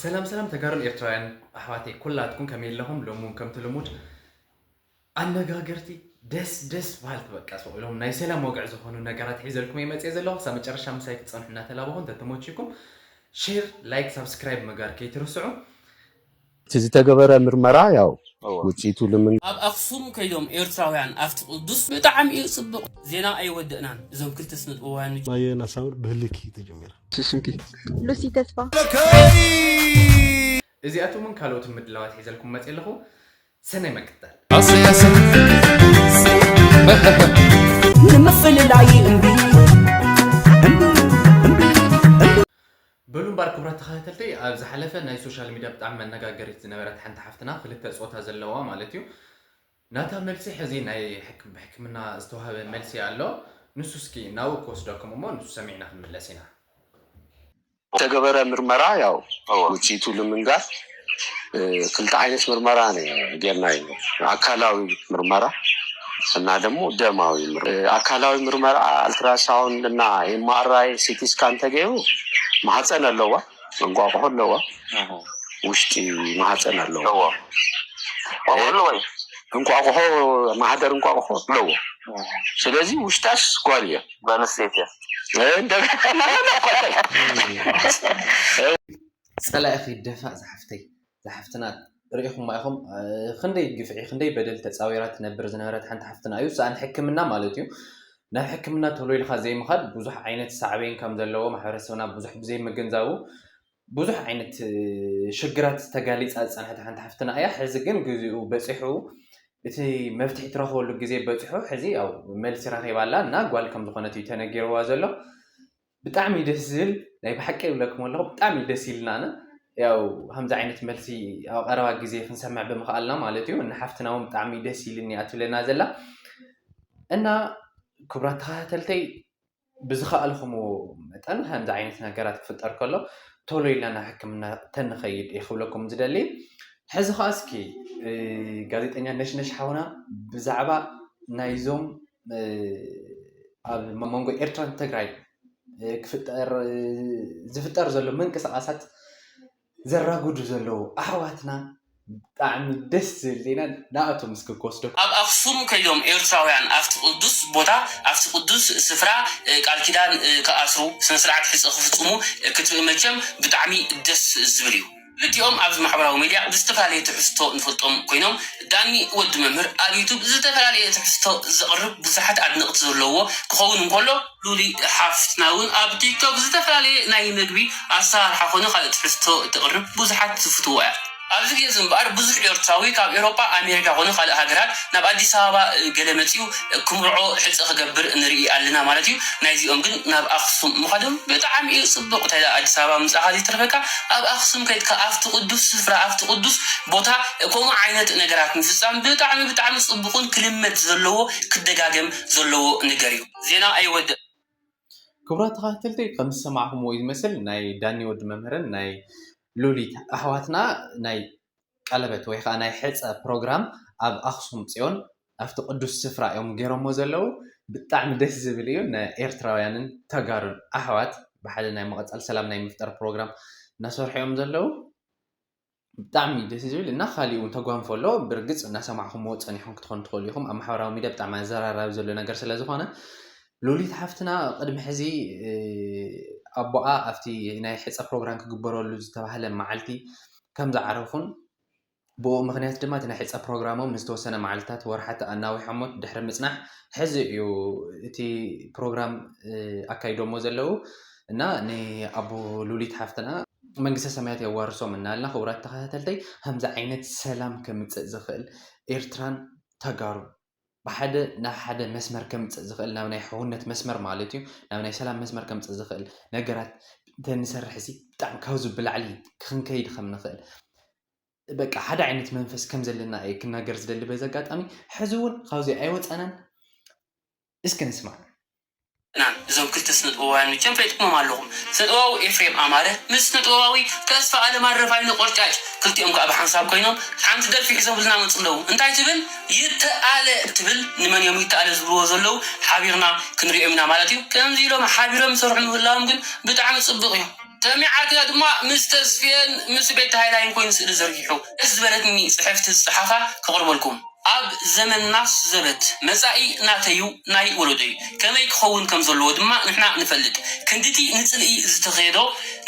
ሰላም ሰላም ተጋሩን ኤርትራውያን ኣሕዋተይ ኩላትኩም ከመይ ኣለኹም? ሎሚ እውን ከምቲ ልሙድ ኣነጋገርቲ ደስ ደስ በሃልቲ በቃ ስቕ ኢሎም ናይ ሰላም ወግዒ ዝኾኑ ነገራት ሒዘልኩም እየ መፅየ ዘለኹ። ክሳብ መጨረሻ ምሳይ ክትፀንሑ እናተላበኹ እንተተመችኩም ሼር፣ ላይክ፣ ሳብስክራይብ ምግባር ከይትርስዑ። እቲ ዝተገበረ ምርመራ ያው ውፅኢቱ ልምን ኣብ ኣኽሱም ከይዶም ኤርትራውያን ኣብቲ ቅዱስ ብጣዕሚ እዩ ጽቡቕ። ዜና ኣይወደእናን እዞም ክልተ ስነጥበባውያን ማየ ናሳውር ብህልኪ ተጀሚራ። ሉሲ ተስፋ እዚኣቶምን ካልኦትን ምድላዋት ሒዘልኩም መፅየ ኣለኹ። ሰናይ መክተል ንምፍልላይ እምቢ በሉ እምበር ክቡራት ተኸታተልተይ፣ ኣብ ዝሓለፈ ናይ ሶሻል ሚድያ ብጣዕሚ መነጋገሪት ዝነበረት ሓንቲ ሓፍትና፣ ክልተ ፆታ ዘለዋ ማለት እዩ፣ ናታ መልሲ ሕዚ ናይ ሕክ- ብሕክምና ዝተዋህበ መልሲ ኣሎ። ንሱ እስኪ ናብኡ ክወስደኩም እሞ ንሱ ሰሚዕና ክንምለስ ኢና። ዝተገበረ ምርመራ ያው ውፅኢቱ ልምንጋር ክልተ ዓይነት ምርመራ ጌርና እዩ። ኣካላዊ ምርመራ እና ደግሞ ደማዊ ምርመራ። ኣካላዊ ምርመራ ኣልትራሳውንድ እና ኤምኣርኣይ ሲቲ ስካን ተገይሩ ማህፀን ኣለዋ፣ እንቋቑሖ ኣለዋ፣ ውሽጢ ማህፀን ኣለዋ። እንቋቑሖ ማህደር እንቋቑሖ ኣለዎ። ስለዚ ውሽጣስ ጓል እያ። ጓል ኣንስተይቲ እያ። እንደገና ፀላኢኺ ደፋእ ዝሓፍተይ ዝሓፍትና ርኢኹማ ኢኹም። ክንደይ ግፍዒ ክንደይ በደል ተፃዊራ ትነብር ዝነበረት ሓንቲ ሓፍትና እዩ። ሰኣን ሕክምና ማለት እዩ። ናብ ሕክምና ቶሎ ኢልካ ዘይምኻድ ብዙሕ ዓይነት ሳዕቤን ከም ዘለዎ ማሕበረሰብና ብዙሕ ብዘይምግንዛቡ ብዙሕ ዓይነት ሽግራት ተጋሊፃ ዝፀንሐት ሓንቲ ሓፍትና እያ። ሕዚ ግን ግዚኡ በፂሑ እቲ መፍትሒ ትረኽበሉ ግዜ በፂሑ ሕዚ ያው መልሲ ረኺባ ኣላ እና ጓል ከም ዝኾነት እዩ ተነጊርዋ ዘሎ። ብጣዕሚ እዩ ደስ ዝብል ናይ ብሓቂ ይብለኩም ኣለኹ። ብጣዕሚ እዩ ደስ ኢልና ያው ከምዚ ዓይነት መልሲ ኣብ ቀረባ ግዜ ክንሰምዕ ብምኽኣልና ማለት እዩ። እና ሓፍትና እውን ብጣዕሚ እዩ ደስ ኢልኒ እያ ትብለና ዘላ እና ክቡራት ተኸታተልተይ ብዝኸኣልኩምዎ መጠን ከምዚ ዓይነት ነገራት ክፍጠር ከሎ ቶሎ ኢልና ናብ ሕክምና ተንኸይድ እየ ክብለኩም ዝደሊ። ሕዚ ከዓ እስኪ ጋዜጠኛ ነሽነሽ ሓውና ብዛዕባ ናይዞም ኣብ መንጎ ኤርትራን ትግራይ ክፍጠር ዝፍጠር ዘሎ ምንቅስቃሳት ዘራጉዱ ዘለዉ ኣሕዋትና ብጣዕሚ ደስ ዝብል ዜና ናኣቶም እስኪ ክወስደኩም። ኣብ ኣኽሱም ከይዶም ኤርትራውያን ኣብቲ ቅዱስ ቦታ ኣብቲ ቅዱስ ስፍራ ቃል ኪዳን ክኣስሩ ስነ ስርዓት ሕፀ ክፍፅሙ ክትርኢ መቸም ብጣዕሚ ደስ ዝብል እዩ። ክልቲኦም ኣብዚ ማሕበራዊ ሚድያ ብዝተፈላለየ ትሕዝቶ ንፈልጦም ኮይኖም ዳኒ ወዲ መምህር ኣብ ዩቱብ ዝተፈላለየ ትሕዝቶ ዘቕርብ ብዙሓት ኣድነቕቲ ዘለዎ ክኸውን እንከሎ ሉሊ ሓፍትና እውን ኣብ ቲክቶክ ዝተፈላለየ ናይ ምግቢ ኣሰራርሓ ኮነ ካልእ ትሕዝቶ እተቕርብ ብዙሓት ዝፍትዎ እያ። ኣብዚ ግዜ እዚ እምበኣር ብዙሕ ኤርትራዊ ካብ ኤውሮጳ ኣሜሪካ ኮነ ካልእ ሃገራት ናብ ኣዲስ ኣበባ ገለ መጺኡ ክምርዖ ሕጸ ክገብር ንርኢ ኣለና ማለት እዩ። ናይዚኦም ግን ናብ ኣኽሱም ምኻዶም ብጣዕሚ እዩ ጽቡቕ። እንታይ ደኣ ኣዲስ ኣበባ ምምጻእካ ዘይተርፈካ ኣብ ኣኽሱም ከይድካ ኣብቲ ቅዱስ ስፍራ ኣብቲ ቅዱስ ቦታ ከምኡ ዓይነት ነገራት ምፍጻም ብጣዕሚ ብጣዕሚ ጽቡቕን ክልመድ ዘለዎ ክደጋገም ዘለዎ ነገር እዩ። ዜና ኣይወድእ። ክቡራት ተኸታተልቲ ከም ዝሰማዕኹምዎ እዩ ዝመስል ናይ ዳኒ ወዲ መምህርን ናይ ሉሊት ኣሕዋትና ናይ ቀለበት ወይ ከዓ ናይ ሕፀ ፕሮግራም ኣብ ኣኽሱም ፅዮን ኣብቲ ቅዱስ ስፍራ እዮም ገይሮሞ ዘለዉ። ብጣዕሚ ደስ ዝብል እዩ። ንኤርትራውያንን ተጋሩን ኣሕዋት ብሓደ ናይ መቐፀል ሰላም ናይ ምፍጣር ፕሮግራም እናሰርሑ እዮም ዘለዉ። ብጣዕሚ ደስ ዝብል እና ካሊኡ እውን ተጓንፎ ኣሎ። ብርግፅ እናሰማዕኹምዎ ፀኒኹም ክትኾኑ ትኽእሉ ኢኹም። ኣብ ማሕበራዊ ሚድያ ብጣዕሚ ኣዘራራቢ ዘሎ ነገር ስለ ዝኾነ ሉሊት ሓፍትና ቅድሚ ሕዚ ኣቦኣ ኣብቲ ናይ ሕፀ ፕሮግራም ክግበረሉ ዝተባህለ መዓልቲ ከም ዝዓረፉን ብኡ ምኽንያት ድማ እቲ ናይ ሕፀ ፕሮግራሞም ንዝተወሰነ መዓልትታት ወርሓት ኣናዊሖሞ ድሕሪ ምፅናሕ ሕዚ እዩ እቲ ፕሮግራም ኣካይዶሞ ዘለዉ እና ንኣቦ ሉሊት ሓፍትና መንግስተ ሰማያት የዋርሶም እናልና ክቡራት ተኸታተልተይ ከምዚ ዓይነት ሰላም ከምፅእ ዝኽእል ኤርትራን ተጋሩ ብሓደ ናብ ሓደ መስመር ከምፅእ ዝኽእል ናብ ናይ ሕውነት መስመር ማለት እዩ ናብ ናይ ሰላም መስመር ከምፅእ ዝኽእል ነገራት እንተንሰርሕ ሲ ብጣዕሚ ካብዚ ብላዕሊ ክንከይድ ከም ንኽእል በቃ ሓደ ዓይነት መንፈስ ከም ዘለና እየ ክናገር ዝደሊ በዚ ኣጋጣሚ። ሕዚ እውን ካብዚ ኣይወፃናን። እስኪ ንስማዕ። ናን እዞም ክልተ ስነጥበባውያን መቸም ፈሊጥኩሞም ኣለኹም። ስነጥበባዊ ኤፍሬም ኣማረ ምስ ስነጥበባዊ ተስፋ ኣለም ኣረፋይነ ቆርጫጭ ክልቲኦም ከዓ ብሓንሳብ ኮይኖም ሓንቲ ደርፊ ሒዞምልና መፁ ኣለዉ። እንታይ ትብል? ይተኣለ ትብል። ንመን እዮም ይተኣለ ዝብልዎ ዘለዉ? ሓቢርና ክንሪኦም ኢና ማለት እዩ። ከምዚ ኢሎም ሓቢሮም ይሰርሑ ምህላዎም ግን ብጣዕሚ ፅቡቕ እዩ። ሰሚዓትና ድማ ምስ ተስፍየን ምስ ቤት ሃይላይን ኮይኑ ስእሊ ዘርጊሑ ደስ ዝበለትኒ ጽሕፍቲ ዝጸሓፋ ከቕርበልኩም። ኣብ ዘመንናስ ዘበት መጻኢ ናተዩ ናይ ወለዶዩ ከመይ ክኸውን ከም ዘለዎ ድማ ንሕና ንፈልጥ። ክንድቲ ንጽልኢ ዝተኸየዶ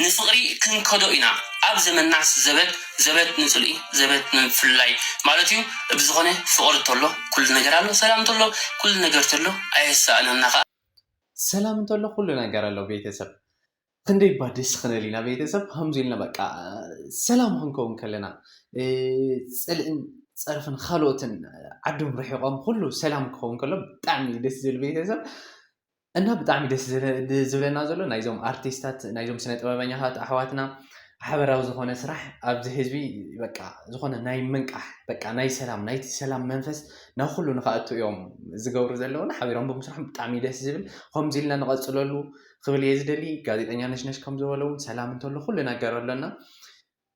ንፍቕሪ ክንከዶ ኢና። ኣብ ዘመንናስ ዘበት ዘበት ንጽልኢ ዘበት ንምፍልላይ ማለት እዩ። ብዝኾነ ፍቕሪ እንተሎ ኩሉ ነገር ኣሎ፣ ሰላም እንተሎ ኩሉ ነገር እንተሎ ኣየሳእነና ኸኣ። ሰላም እንተሎ ኩሉ ነገር ኣሎ ቤተሰብ። ክንደይ እባ ደስ ክንብል ኢና ቤተሰብ፣ ከምዚ ኢልና በቃ ሰላም ክንከውን ከለና፣ ጽልእን ጸርፍን ካልኦትን ዓዶም ርሒቖም ኩሉ ሰላም ክኸውን ከሎ ብጣዕሚ እዩ ደስ ዝብል ቤተሰብ። እና ብጣዕሚ ደስ ዝብለና ዘሎ ናይዞም ኣርቲስታት ናይዞም ስነ ጥበበኛታት ኣሕዋትና ሓበራዊ ዝኾነ ስራሕ ኣብዚ ህዝቢ በቃ ዝኾነ ናይ ምንቃሕ በቃ ናይ ሰላም ናይቲ ሰላም መንፈስ ናብ ኩሉ ንክኣቱ እዮም ዝገብሩ ዘለውን ሓቢሮም ብምስራሕም ብጣዕሚ ደስ ዝብል። ከምዚ ኢልና ንቐፅለሉ ክብል እየ ዝደሊ። ጋዜጠኛ ነሽነሽ ከም ዝበሎ እውን ሰላም እንተሎ ኩሉ ነገር ኣሎና።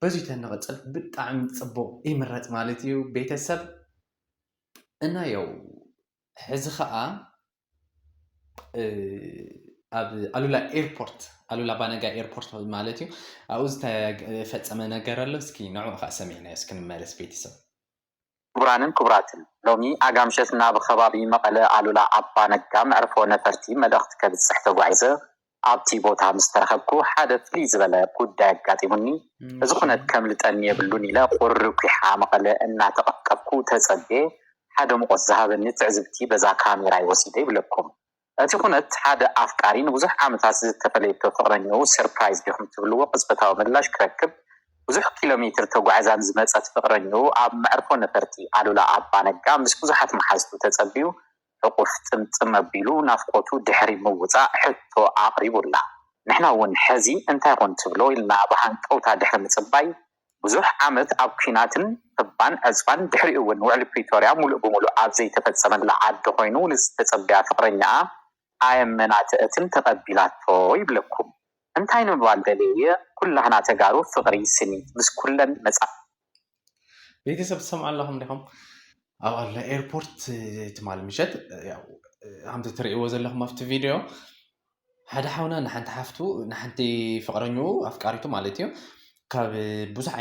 በዚ ተንቐፅል ብጣዕሚ ፅቡቕ ይምረፅ ማለት እዩ ቤተሰብ። እና ያው ሕዚ ከዓ ኣብ ኣሉላ ኤርፖርት ኣሉላ ባነጋ ኤርፖርት ማለት እዩ ኣብኡ ዝተፈፀመ ነገር ኣሎ። እስኪ ንዕኡ ከዓ ሰሚዕናዮ እስኪ ንመለስ ቤተሰብ። ክቡራንን ክቡራትን፣ ሎሚ ኣጋምሸት ናብ ከባቢ መቐለ ኣሉላ ኣባ ነጋ መዕርፎ ነፈርቲ መልእኽቲ ከብጽሕ ተጓዒዘ ኣብቲ ቦታ ምስ ተረኸብኩ ሓደ ፍልይ ዝበለ ጉዳይ ኣጋጢሙኒ። እዚ ኩነት ከምልጠኒ የብሉን ኢለ ቁሪ ኲሓ መቐለ እናተቐፍቀፍኩ ተጸብየ ሓደ ሙቐት ዝሃበኒ ትዕዝብቲ በዛ ካሜራይ ወሲደ ይብለኩም። እቲ ኩነት ሓደ ኣፍቃሪ ንብዙሕ ዓመታት ዝተፈለየቶ ፍቕረኛኡ ሰርፕራይዝ ዲኹም ትብልዎ ቅጽበታዊ ምላሽ ክረክብ ብዙሕ ኪሎ ሜትር ተጓዒዛ ንዝመጸት ፍቕረኛኡ ኣብ መዕርፎ ነፈርቲ ኣሉላ ኣባ ነጋ ምስ ብዙሓት መሓዝቱ ተጸቢዩ ሕቑፍ ጥምጥም ኣቢሉ ናፍቆቱ ድሕሪ ምውጻእ ሕቶ ኣቕሪቡላ። ንሕና እውን ሕዚ እንታይ ኮን ትብሎ ኢልና ብሃንቀውታ ድሕሪ ምጽባይ ብዙሕ ዓመት ኣብ ኲናትን ህባን ዕጽዋን ድሕሪኡ እውን ውዕሊ ፕሪቶርያ ሙሉእ ብሙሉእ ኣብ ዘይተፈጸመላ ዓዲ ኮይኑ ንዝተጸበያ ፍቕረኛኣ ኣየመናትአትን ተቐቢላቶ ይብለኩም። እንታይ ንምባል ደልየ እየ ኩላህና ተጋሩ ፍቕሪ ስኒት ምስ ኩለን መጻ ቤተሰብ ትሰምዑ ኣለኹም ዲኹም? ኣብ ኣሉላ ኤርፖርት ትማሊ ምሸት ከምቲ ትርእይዎ ዘለኹም ኣብቲ ቪድዮ ሓደ ሓውና ንሓንቲ ሓፍቱ ንሓንቲ ፍቕረኝኡ ኣፍቃሪቱ ማለት እዩ ካብ ብዙሕ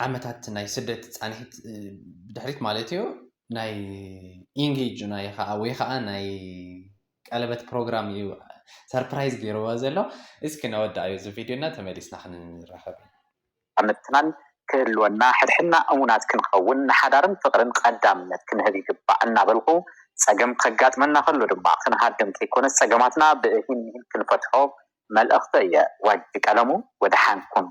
ዓመታት ናይ ስደት ፃንሒት ብድሕሪት ማለት እዩ ናይ ኢንጌጅ ናይ ከዓ ወይ ከዓ ናይ ቀለበት ፕሮግራም እዩ ሰርፕራይዝ ገይርዋ ዘሎ። እስኪ ነወዳእዮ እዚ ቪድዮ እና ተመሊስና ክንራኸብ ኢና። ምትናን ክህልወና ሕድሕድና እሙናት ክንኸውን ንሓዳርን ፍቕርን ቀዳምነት ክንህብ ይግባእ እናበልኹ ጸገም ከጋጥመና ከሎ ድማ ክንሃድም ከይኮነስ ጸገማትና ብእሂን ምሂን ክንፈትሖ መልእኽቲ እየ። ዋጅ ቀለሙ ወደሓንኩም።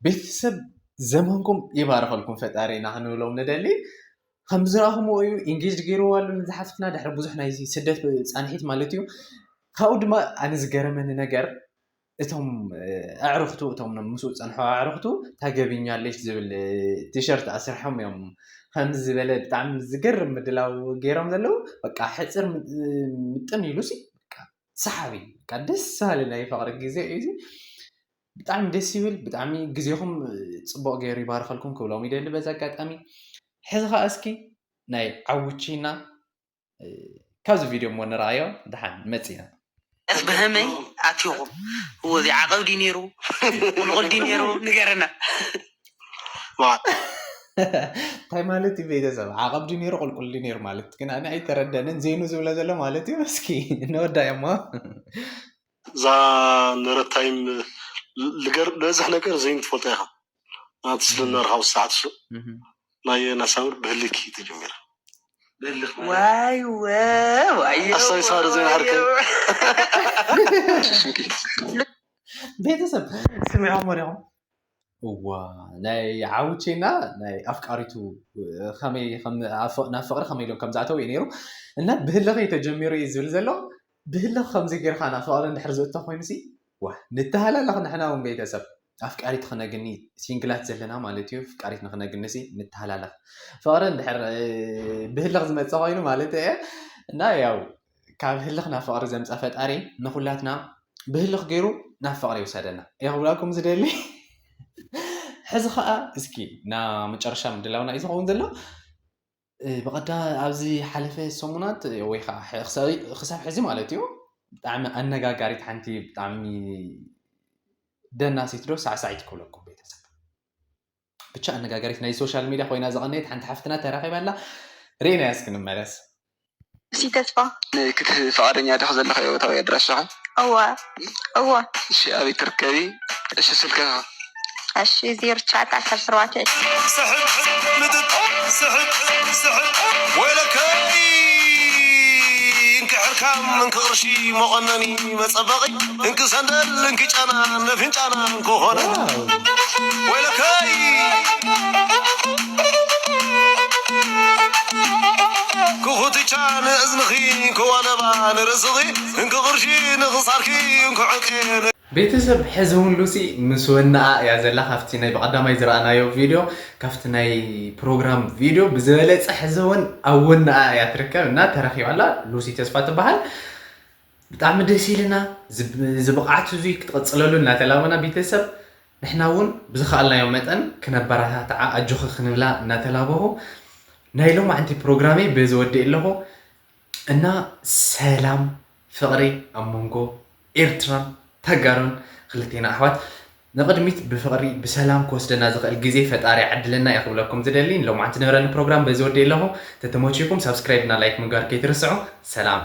ቤተሰብ ዘመንኩም ይባርኸልኩም ፈጣሪ ኢና ክንብሎም ንደሊ። ከም ዝረኣኹምዎ እዩ ኢንጌጅ ገይርዎ ኣሎ ንዝሓፍትና ድሕሪ ብዙሕ ናይ ስደት ፃንሒት ማለት እዩ። ካብኡ ድማ ኣነ ዝገረመኒ ነገር እቶም ኣዕርኽቱ እቶም ምስኡ ዝፀንሑ ኣዕርኽቱ ታገቢኛለች ዝብል ቲሸርት ኣስርሖም እዮም። ከምዚ ዝበለ ብጣዕሚ ዝገርም ምድላው ገይሮም ዘለዉ በቃ ሕፅር ምጥን ኢሉ ሲ ሰሓቢ ደስ በሃሊ ናይ ፍቕሪ ግዜ እዩ። ብጣዕሚ ደስ ይብል። ብጣዕሚ ግዜኹም ፅቡቕ ገይሩ ይባርኸልኩም ክብሎም ይደሊ በዚ ኣጋጣሚ። ሕዚ ከዓ እስኪ ናይ ዓውቺና ካብዚ ቪድዮ እሞ ንረኣዮ። ደሓን መፂና ብሀመይ ኣቲኹም እዎ እዚ ዓቐብ ድዩ ነይሩ ቁልቁል ድዩ ነይሩ ንገረና። እንታይ ማለት እዩ ቤተሰብ? ዓቐብ ድዩ ነይሩ ቁልቁል ድዩ ነይሩ ማለት ግን ኣነ ኣይተረደንን። ዜኑ ዝብሎ ዘሎ ማለት እዩ። እስኪ ንወዳእዮ እሞ። እዛ ነረታይም ልገር ነዝሕ ነገር ዘይን ትፈልጦ ኢኻ ናቲ ስለ እናርኻቡ ሰዓት ሱ ናይ ናሳምር ብህልኪ ተጀሚራ ብህልኽ ማለት ዋይ ወ- ዋዮ ኣስታዊስካ ዶ ዘይምሃርከ? ዋዮ። ሽምኪ ቤተሰብ ስሚዖሞ ዲኹም? እዋ ናይ ዓውቼና ናይ ኣፍቃሪቱ ከመይ ከም- ኣብ ፍቕ- ናብ ፍቕሪ ከመይ ኢሎም ከም ዝኣተው እዩ ነይሩ። እና ብህልኸይ ተጀሚሩ እዩ ዝብል ዘሎ። ብህልኽ ከምዚ ጌርካ ናብ ፍቕሪ እንድሕር ዝእቶ ኮይኑ ሲ ዋ ንተሃላለኽ። ንሕና እውን ቤተሰብ ኣፍቃሪት ክነግኒ ሲንግላት ዘለና ማለት እዩ። ኣፍቃሪት ንክነግኒ ሲ ንተሃላለኽ። ፍቕሪ እንድሕር እ፣ ብህልኽ ዝመፀ ኮይኑ ማለት እየ። እና ያው ካብ ህልኽ ናብ ፍቕሪ ዘምፀ ፈጣሪ ንኩላትና ብህልኽ ገይሩ ናብ ፍቕሪ ይውሰደና እየ ክብላኩም ዝደሊ። ሕዚ ከዓ እስኪ ና መጨረሻ ምድላውና እዩ ዝኸውን ዘሎ። እ፣ ብቐዳ ኣብዚ ሓለፈ ሰሙናት ወይ ከዓ ሕ- ክሳብ ክሳብ ሕዚ ማለት እዩ ብጣዕሚ ኣነጋጋሪት ሓንቲ ብጣዕሚ ደናሲት ዶ ሳዕሳዒት ክብለኩም ቤተሰብ ብቻ ኣነጋጋሪት ናይ ሶሻል ሚዲያ ኮይና ዝቐነየት ሓንቲ ሓፍትና ተራኺባ ኣላ። ርኢናያ እስኪ ንመለስ። ሉሲ ተስፋ ክትህቢ ፍቓደኛ ዲኺ ዘለኺ እወታዊ ኣድራሻኺ? እወ እወ እሺ ኣበይ ትርከቢ? እሺ ስልክኺ ኸ? እሺ ዜሮ ትሽዓተ ዓሰርተ ኣርባዕተ ስሕቅ ምጥጥ ስሕቅ ስሕቅ ወይለከይ እንክሕርካም እንክቕርሺ መቐነኒ መጸበቒ እንክሰንደል እንክጫና ነፍንጫና እንክኾነ ወይለከይ ክኹትቻ ንእዝንኺ ክወለባ ንርእስኺ እንክቕርሺ ንኽሳርኪ እንክዕቄ ቤተሰብ ሕዚ እውን ሉሲ ምስ ወናኣ እያ ዘላ። ካብቲ ናይ ብቐዳማይ ዝረኣናዮ ቪድዮ ካብቲ ናይ ፕሮግራም ቪድዮ ብዝበለፀ ሕዚ እውን ኣብ ወናኣ እያ ትርከብ እና ተረኪባላ ሉሲ ተስፋ ትበሃል። ብጣዕሚ ደስ ኢልና። እዚ ብቕዓት እዙይ ክትቐፅለሉ እናተላበና ቤተሰብ ንሕና እውን ብዝኸኣልናዮ መጠን ክነበረታትዓ ኣጆኺ ክንብላ እናተላበኹ ናይ ሎማዕንቲ ፕሮግራመይ በዚ ወዲእ ኣለኹ። እና ሰላም ፍቕሪ ኣብ መንጎ ኤርትራን ተጋሩን ክልቴና ኣሕዋት ንቕድሚት ብፍቕሪ ብሰላም ክወስደና ዝኽእል ግዜ ፈጣሪ ዓድለና እየ ክብለኩም ዝደሊ። ሎማዕንቲ ነበረኒ ፕሮግራም በዚ ወዲእ ኣለኹ። ተተመችኩም ሳብስክራይብ እና ላይክ ምግባር ከይትርስዑ። ሰላም።